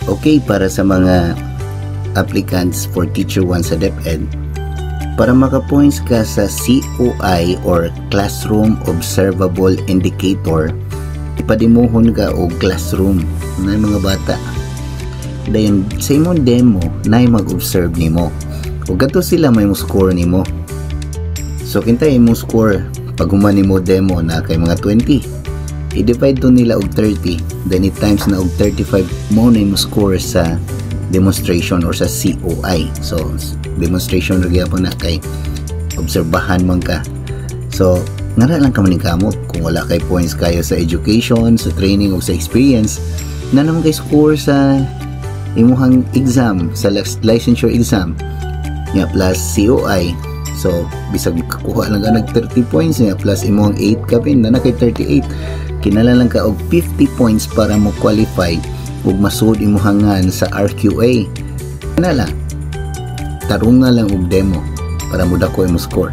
Okay, para sa mga applicants for Teacher 1 sa DepEd, para maka-points ka sa COI or Classroom Observable Indicator, ipademohon ka og classroom na mga bata. Dayon sa imong demo, na mag-observe nimo. Ug kadto sila may mo score nimo. So kinta imong score pag human nimo demo na kay mga 20, i-divide to nila og 30, then it times na og 35, mo na imong score sa demonstration or sa COI. So demonstration ra gyapon na kay obserbahan man ka. So ngara lang ka maning kamot kung wala kay points kayo sa education, sa training o sa experience, na naman kay score sa imuhang exam, sa licensure exam nga plus COI. So bisag kakuha lang ka nag 30 points nga plus imong 8 kapin na na kay 38, kinahanglan lang ka og 50 points para mo qualify ug masud imuhang ngan sa RQA. Kana lang, tarunga lang og demo para modako imong score.